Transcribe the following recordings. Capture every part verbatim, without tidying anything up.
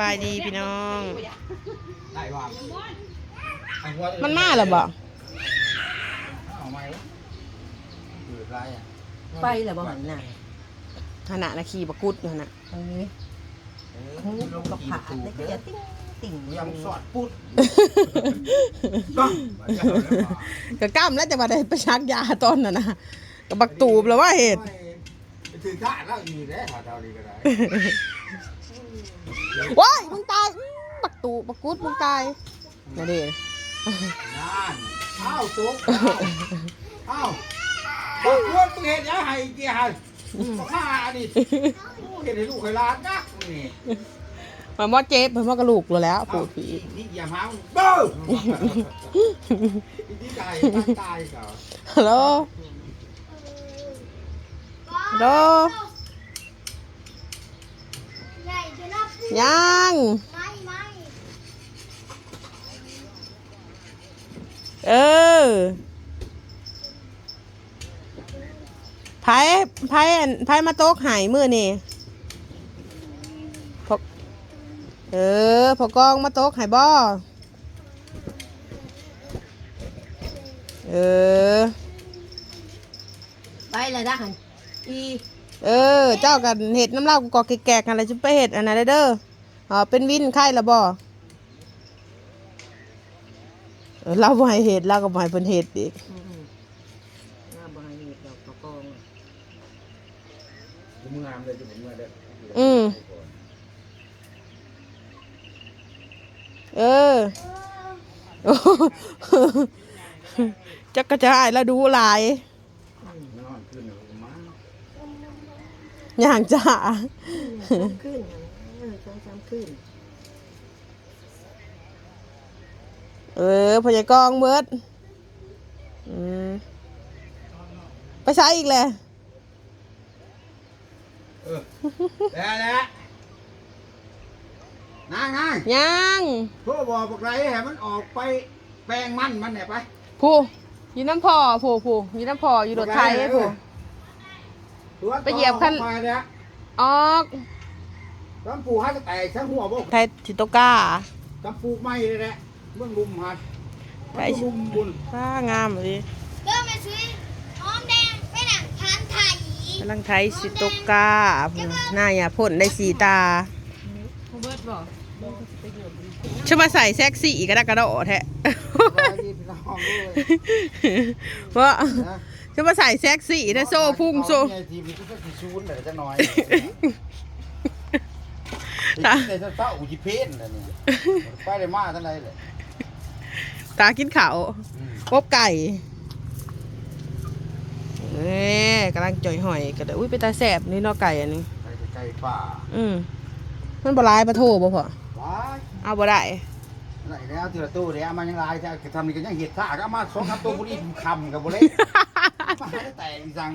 บายดีพี่น้อง มันมาแล้วบ่ เอาไหม เกิดอะไรอ่ะ ไปแล้วบ่หันหน้า ขนาดนะขี่บักกุดอยู่หั่นน่ะ เออ เออ หูกับผาดเลยก็จะติ๊งติ๊ง ยังสอดปุ๊ด ต้อง ก็กล้ำแล้วจะมาได้ไปชักยาตอนนั้นนะ ก็บักตูบแล้วว่าเหตุ ถือข้าแล้วอีกแล้วหาเท่านี้ก็ได้ โอ้ย มึงตาย อื้อ บักตูบบักกุด มึงตาย นั่นเด้ นั่น อ้าว ตก อ้าว อ้าว บักกุด มึงเห็นยังไงเกี่ยหัน อืม มาอันนี้ โอ้ เห็นให้ลูกให้หลานนะ นี่ มันมอเจ็บ มันมอกระลูกแล้ว ปูดผี นี่อย่ามา เบ้อ ที่ตาย ตายเขา ฮัลโหล ฮัลโหล ยัง เออ ไผ ไผอัน ไผมาตกให้มื้อนี่ พวก เออ พอกองมาตกให้บ่ เออ ไปละด้านอี เออ เจ้ากันเฮ็ดน้ำเหล้ากูกอกแกกๆ หั่นแหละ จะไปเฮ็ดอันนั้นเด้อ อ๋อ เป็นวินไข้ละบ่ เออ เราบ่ให้เฮ็ด เราก็บ่ให้เพิ่นเฮ็ดอีก อืมๆ เราบ่ให้เฮ็ดดอกกระปองอะ เมื่อเลยจะเมื่อได้ อืม เออ จักกะจะอ้ายละดูหลาย นอนคืนหนึ่งมา ย่างจ้า อืม สองคืน เออ สองสามคืน เออ พญากองเบิด อืม ไปใช้อีกเลย เออ แล้วแหละ นาง นาง ยัง โทรบอกบักไหลให้มันออกไปแปลงมันมันเนี่ยไป ผู้ อยู่น้ำพ่อ ผู้ ผู้ อยู่น้ำพ่อ อยู่รถไถ บักไหล ผู้ เออ ไปเหยียบคัน ออกมาแล้ว ออก ตำปูหาจะแตกใส่หัวบ่ ไถสิโตกา ตำปูไม่เลยแหละ เมืองลุมหัด ไถ ลุมบุญ ป้างามเลย เริ่มมาซื้อหอมแดงไปหนังทานไทย กำลังไถสิโตกา หน้าอย่าพ่นได้สีตา เบิดบ่ จะมาใส่แซ็กซี่กระดกกระโดดแท้ สบายดีพี่น้องเอ้ย เพราะ นะ จะมาใส่แซ็กซี่นะ โซ่พุงโซ่ เอาไงทีมนี้ก็สิซูนเลยจักหน่อย ตา แต่เช้าๆ อุจิเพนเลยเนี่ย ไปได้มาทางใดเลย ตากินข้าว อืม อบไก่ เอ้ย กำลังจ่อยหอยก็ได้ อุ้ย เป็นตาแซ่บนี่เนาะ ไก่อันนี้ ไก่ ไก่ป่า อืม มันบ่หลายปลาทูบ่พ่อ หลาย เอาบ่ได้ ไหนแล้วทีละตู้เดียวมันยังหลาย แต่ทำนี่ก็ยังเห็ดท่าก็เอามาสองสามตัวพอดีคำกับบ่เล็ก มาให้แต่อีสัง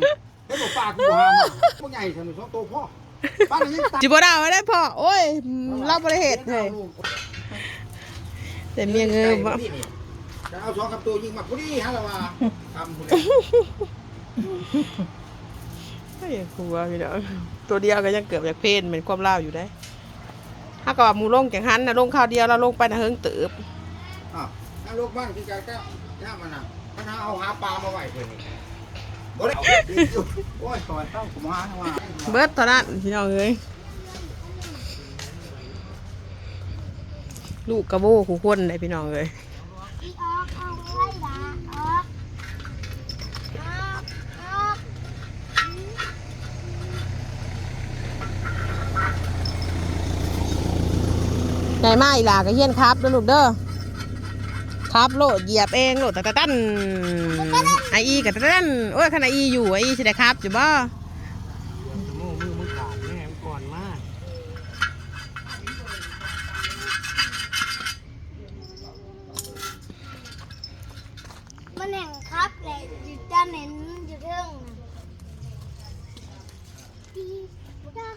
เฮ้ย บ่ปากกูหามา พวกใหญ่ทำสองตัวพ่อ ป้านี่ยังตาย จิบ่ได้เอาได้พ่อ โอ้ย เราบ่ได้เฮ็ดเลย แต่เมียเงยบ่ จะเอาสองสามตัวยิงมาพอดีฮะ ละว่า คำพอดี เฮ้ย กลัวพี่น้อง ตัวเดียวก็ยังเกือบอยากเพนเป็นความลาวอยู่ได้ ถ้าก็ว่าหมู่ลงจังหันนะ ลงคราวเดียวแล้วลงไปนะเฮิงเติบ อ้าว ถ้าลูกบ้านคือกันก็ย่ามันน่ะ ถ้าเอาหาปลามาไหวเพื่อนนี่ บ่ได้เอา โอ้ย ขอเต้าผมหาว่า เบิดเท่านั้นพี่น้องเอ้ย ลูกกระโบคู่คนได้พี่น้องเอ้ย อีออก ออกไว้ละ ออก ออก ออก ได้มาอีหล่าก็เฮียนขับเด้อลูกเด้อ ขับโลด เหยียบเองโลด ตะตะตัน ไออีกะตะตะตัน โอ้ย คันไออีอยู่ ไออีสิได้ขับอยู่บ่ โม่มือมึงขาดแน่มึงก่อนมาก มันแห่งขับแหละ อยู่ตาเหม็นอยู่เทิงน่ะ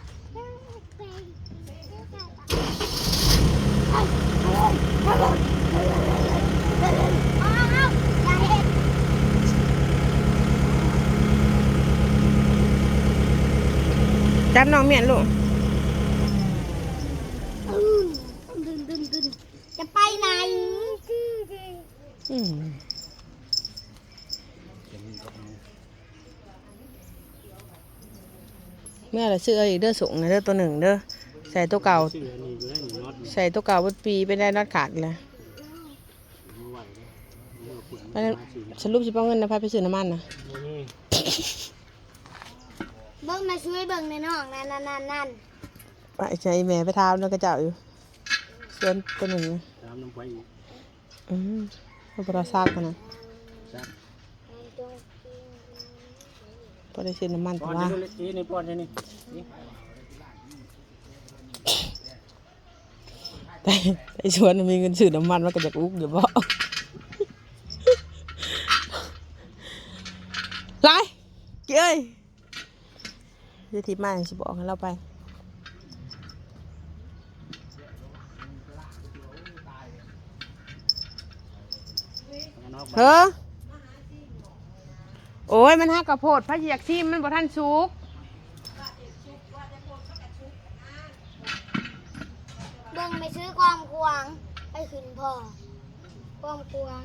จับน้องเมียนลูก อืม เมื่อละซื้อเอาอีกเด้อ ส่งนะเด้อ ตัวหนึ่งเด้อ ใส่ตัวเก่า ซื้ออันนี้อยู่ได้นี่ น็อตนี่ ใส่ตัวเก่าเบิดปี เป็นได้น็อตขาดเลย บ่ไหวเด้อ เมื่อฝน อันนั้น มาซื้อ สรุปสิเอาเงินนะ พาไปซื้อน้ำมันนะ บ่มี เบิ่งแม่ช่วยเบิ่งในน้องนั่นนั่นนั่นนั่น ไปใช้แม่ไปถามแล้วก็เจ้าอยู่ ส่วนตัวหนึ่ง ถามน้ำไฟอีก อืม เอาไปรอซักกันนะ ซัก พอได้ซื้อน้ำมัน ป้อน ตัว นี่ลูกเล็ก นี่ป้อน นี่ นี่ แต่ ไอ้ชวนมีเงินซื้อน้ำมัน มันก็อยากอุกอยู่บ่ ไร เอ้ย เดี๋ยวทิพย์มาสิบอกให้เราไป เฮ้อ โอ้ย มันหักกะโพด พะเยียกทิ่ม มันบ่ทันสุก เบิ่งไปซื้อความขวาง ไปขึ้นพอ ความขวาง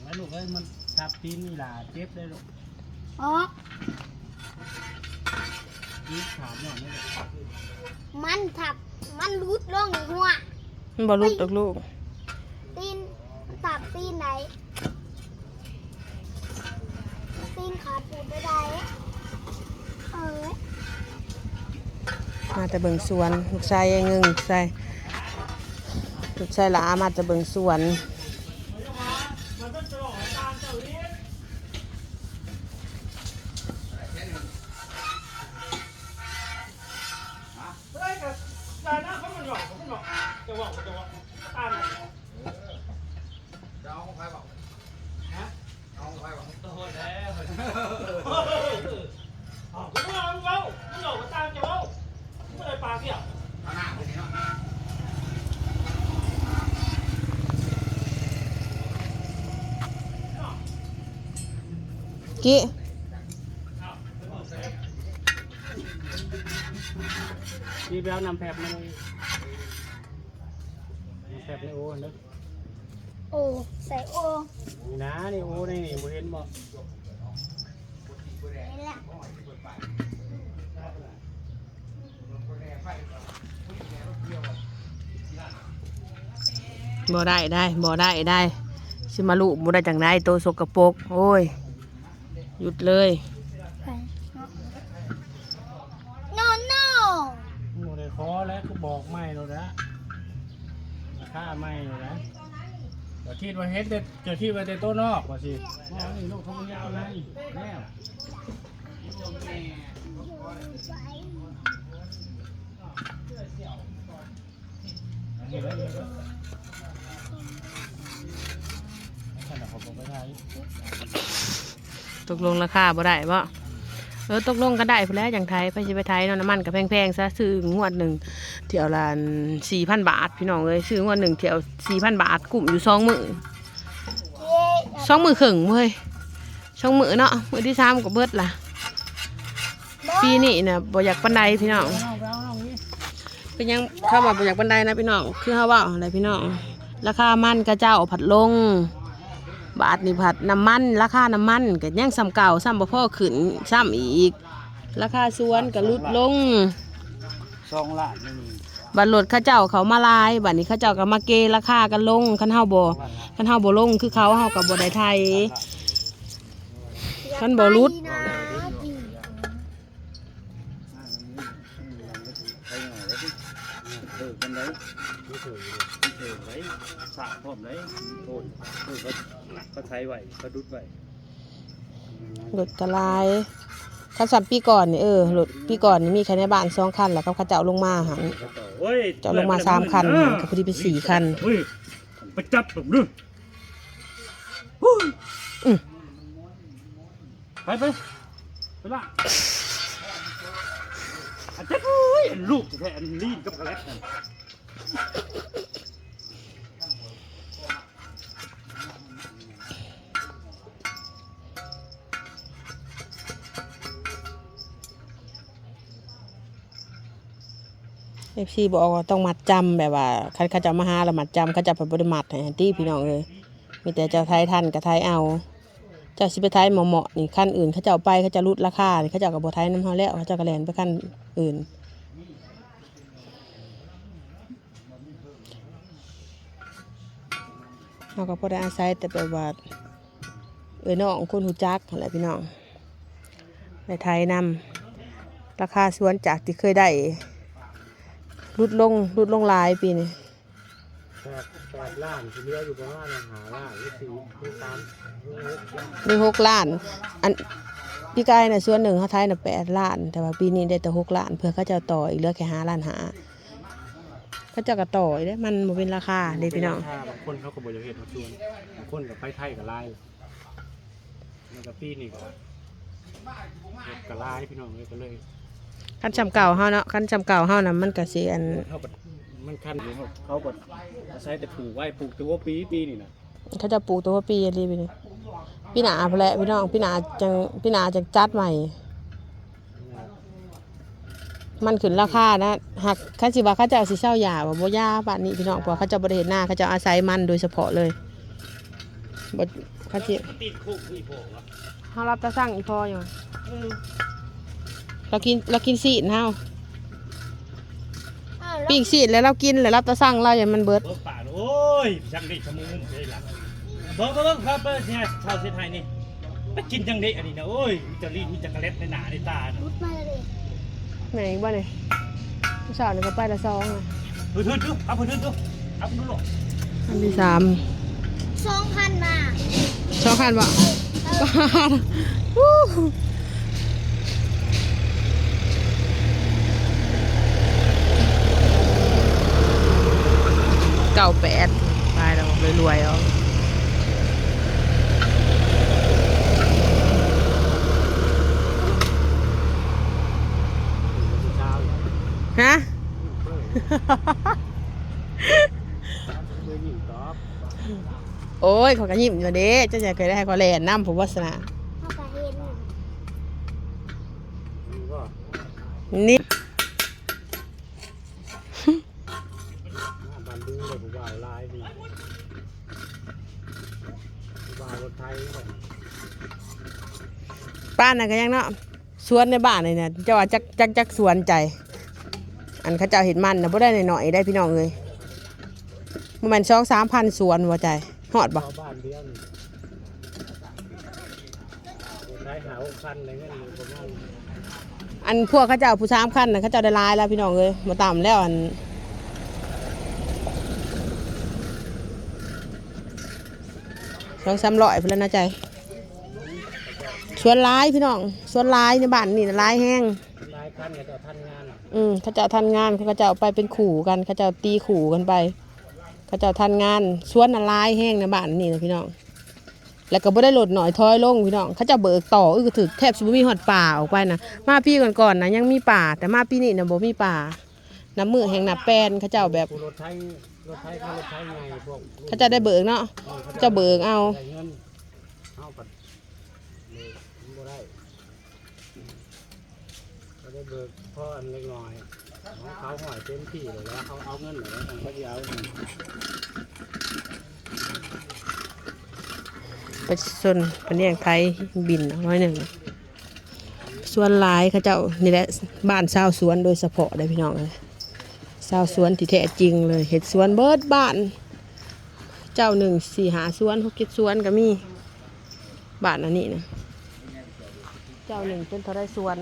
แล้วลูกเอ้ย มันทับตีนอีหล่าเจ็บเลยลูก อ๋อ ตีนขาดหน่อยนี่แหละ มันทับ มันหลุดลงในหัว มันบ่หลุดดอกลูก ตีน ทับตีนไหน ตีนขาดปูดไปได้ เออ มาแต่เบิ่งสวน ลูกชายยังเงิง ลูกชาย ลูกชายหลามาแต่เบิ่งสวน จะเอาของใครบอก ฮะ เอาของใครบอก โตแล้ว เอา มึงเอา มึงเอา มึงเอามาตามจะเอา มึงอะไรปากเนี่ย เอาหน้าไปนี่เนาะ กี้ พี่ไปเอาน้ำแผบมาเลย น้ำแผบในโอ่งเด้อ โอ้ ใส่โอ่ง นี่นะ นี่โอ่งนี่ นี่บ่เห็นบ่ นี่แหละ บ่ได้ได้ บ่ได้ได้ สิมาลูบบ่ได้จังได๋ โตสกปรก โอ้ย หยุดเลย โนโน บ่ได้ขอแล้ว ก็บอกใหม่แล้วนะ ราคาใหม่แล้วนะ เจ้าคิดว่าเห็นแต่ เจ้าคิดว่าแต่ตัวนอกว่าสิ อ๋อ นี่ลูกเขาบ่เฮ็ดตัวนั้นแล้ว ตกลงราคาบ่ได้บ่ เออ ตกลงกันได้พู้นแหละ จั่งไถ ไผสิไปไถเนาะ น้ำมันก็แพงๆ ซะ ซื้องวดหนึ่งเที่ยวละสี่พันบาท พี่น้องเอ้ย ซื้องวดหนึ่งเที่ยวสี่พันบาท คุ้มอยู่สองมื้อ สองมื้อครึ่งเว้ย สองมื้อเนาะ มื้อที่สามก็เบิดล่ะ ปีนี้น่ะบ่อยากปานใดพี่น้อง เป็นหยังคำว่าบ่อยากปานใดนะพี่น้อง คือเฮาเว้าหั่นแหละพี่น้อง ราคามันเขาเจ้าผัดลง บาดนี้ผัดน้ำมัน ราคาน้ำมันก็ยังส่ำเก่า ส่ำบ่พอขึ้นส่ำอีก ราคาสวนก็ลดลง สองล้านหนึ่ง บัดรถเขาเจ้าเข้ามาหลาย บัดนี้เขาเจ้าก็มาเกราคากันลง คันเฮาบ่ คันเฮาบ่ลงคือเขา เฮาก็บ่ได้ไถ คันบ่หลุด ไปง่ายเลย เออ กันได้ เออ ไว้ สระพร้อมได้ โอ้ย เออ เขา เขาไถไว้ เขาดุดไว้ รถก็หลาย คันส่ำปีก่อนนี่ เออ รถปีก่อนนี่มีแค่ในบ้านสองคัน แล้วก็เขาเจ้าลงมาหั่น เขาเจ้า โอ้ย เจ้าลงมาสามคันหั่น ก็พอดีเป็นสี่คัน เฮ้ย ไปจับผมดู อืม ไป ไป ไปละ อาจารย์ โอ้ย ลูกแท้ๆ อันลีนกับกระแลกนั่น เอฟซีบอกว่าต้องมัดจำ แบบว่า คันเขาเจ้ามาหาแล้วมัดจำ เขาเจ้าเพิ่นบ่ได้มัดให้ติพี่น้องเอ้ย มีแต่เจ้าไถทันก็ไถเอา เจ้าสิไปไถเหมาะๆนี่ คันอื่นเขาเจ้าไป เขาเจ้าลดราคานี่ เขาเจ้าก็บ่ไถนำเฮาแล้ว เขาเจ้าก็แล่นไปคันอื่น เฮาก็พอได้อาศัยแต่แบบว่า เอื้อยน้องคนรู้จักหั้นแหละพี่น้อง ได้ไถนำ ราคาสวนจากที่เคยได้ ลดลง ลดลงหลายปีนี้ แปด แปดล้าน สิเหลืออยู่ประมาณห้าล้าน หรือสี่ หรือสาม หรือหกล้าน หรือหกล้าน อัน ปีกายน่ะสวนหนึ่งเขาไถน่ะแปดล้าน แต่ว่าปีนี้ได้แต่หกล้าน เพื่อเขาเจ้าต่ออีกเหลือแค่ห้าล้านห้า เขาเจ้าก็ต่ออีกเด้ มันบ่เป็นราคาเด้พี่น้อง ราคา บางคนเขาก็บ่อยากเฮ็ดสวน บางคนก็ไปไถก็หลาย แล้วก็ปีนี้ก็เฮ็ดก็หลายพี่น้องเอ้ย ก็เลย คันส่ำเก่าเฮาเนาะ คันส่ำเก่าเฮาน่ะ มันก็สิอัน เขาก็ มันคันอยู่ เขาก็อาศัยแต่ปลูกไว้ ปลูกแต่หัวปี ปีนี่น่ะ เขาเจ้าปลูกแต่หัวปีอีหลีปีนี้ ปีหน้าพู้นแหละพี่น้อง ปีหน้าจั่ง ปีหน้าจั่งจัดใหม่ มันขึ้นราคานะ หาก คันสิว่าเขาเจ้าสิเซาหญ้าบ่ บ่หญ้าปานนี้พี่น้อง เพราะว่าเขาเจ้าบ่ได้เฮ็ดนา เขาเจ้าอาศัยมันโดยเฉพาะเลย บ่ คันสิ ติดคุกอีพ่อวะ เฮารับตาสั่งอีพ่ออยู่ เออ เรากิน เรากินซีนเฮา อ้าว แล้ว ปิ้งซีนแล้วเรากิน แล้วรับตาสั่งเราอย่างมันเบิด เบิดปาก โอ้ย ช่างได้ชะมือเลยล่ะ เบิ่ง เบิ่ง เบิ่ง ครับ เบิ่งเนี่ย ชาวเชียงไฮ้นี่ ไปกินจังได๋อันนี้นะ โอ้ย มีแต่ลิ้น มีแต่กะเล็บในหน้าในตาน่ะ รุดมาเลย ไหนบ่เนี่ย ผู้สาวนี่ก็ไปละซองอ่ะ เฮ้ย เฮ้ย เฮ้ย เอาไปดู ดู เอาไปดูลูก อันที่สาม สองพันมา สองพันบ่ เออ ปาด ฮู้ เก้าแปด ไปแล้ว รวยๆ เอา ฮะ โอ้ย เขาก็ยิ้มอยู่เด้ เจ้าจะเคยได้ให้เขาแล่นนำผู้วาสนา เขาก็เห็นอยู่ นี่บ่ นี่ มาบ้านดูเลยผู้บ่าวหลายพี่น้อง ผู้บ่าวรถไถบ่ ป้านน่ะก็ยังเนาะ สวนในบ้านนี่นะ เจ้าว่าจัก จัก จักสวนใจ อันเขาเจ้าเฮ็ดมันน่ะ บ่ได้น้อยๆ ได้พี่น้องเอ้ย บ่แม่นสองสามพันสวนบ่ใจ ฮอดบ่ บ้านเดียวนี่ ขายห้าหกพันได้เงินอยู่ประมาณ อันพวกเขาเจ้าผู้สามคันน่ะ เขาเจ้าได้หลายแล้วพี่น้องเอ้ย บ่ต่ำแล้ว อัน สองสามร้อยพุ้นแหล้วนะใจ สวนหลายพี่น้อง สวนหลายในบ้านนี่น่ะหลายแฮง หลายคันเขาเจ้าทันงาน อืม เขาเจ้าทันงาน เขาเจ้าไปเป็นคู่กัน เขาเจ้าตีคู่กันไป เขาเจ้าทันงาน สวนน่ะหลายแฮงในบ้านนี่นะพี่น้อง แล้วก็บ่ได้ลดน้อยถอยลงพี่น้อง เขาเจ้าเบิกต่อ อึกกระทึก แทบสิบ่มีฮอดป่าออกไปนะ มาปีก่อนๆนะยังมีป่า แต่มาปีนี้นะบ่มีป่า นับมื้อแฮงนับแปน เขาเจ้าแบบ รถไถ รถไถ รถไถใหญ่พวก เขาเจ้าได้เบิกเนาะ เขาเจ้าเบิกเอา ได้เงิน เฮาก็บ่ได้ เขาได้เบิกพออันเล็กน้อย ของเขาห้อยเต็มที่แล้ว เขาเอาเงินแล้ว เขาสิเอา ประชาชนเพิ่นเลี้ยงไถบินเอาหน่อยหนึ่ง สวนหลายเขาเจ้านี่แหละ บ้านชาวสวนโดยเฉพาะเด้อพี่น้องเอ้ย ชาวสวนที่แท้จริงเลย เฮ็ดสวนเบิดบ้าน เจ้าหนึ่งสี่ห้าสวน หกเจ็ดสวนก็มี บ้านอันนี้นะ เจ้าหนึ่งเป็นเท่าไรสวน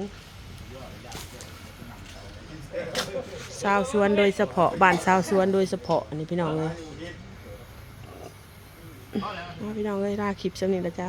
ชาวสวนโดยเฉพาะ บ้านชาวสวนโดยเฉพาะ อันนี้พี่น้องเอ้ย เอาพี่น้องเอ้ย ลาคลิปส่ำนี้ละจ้า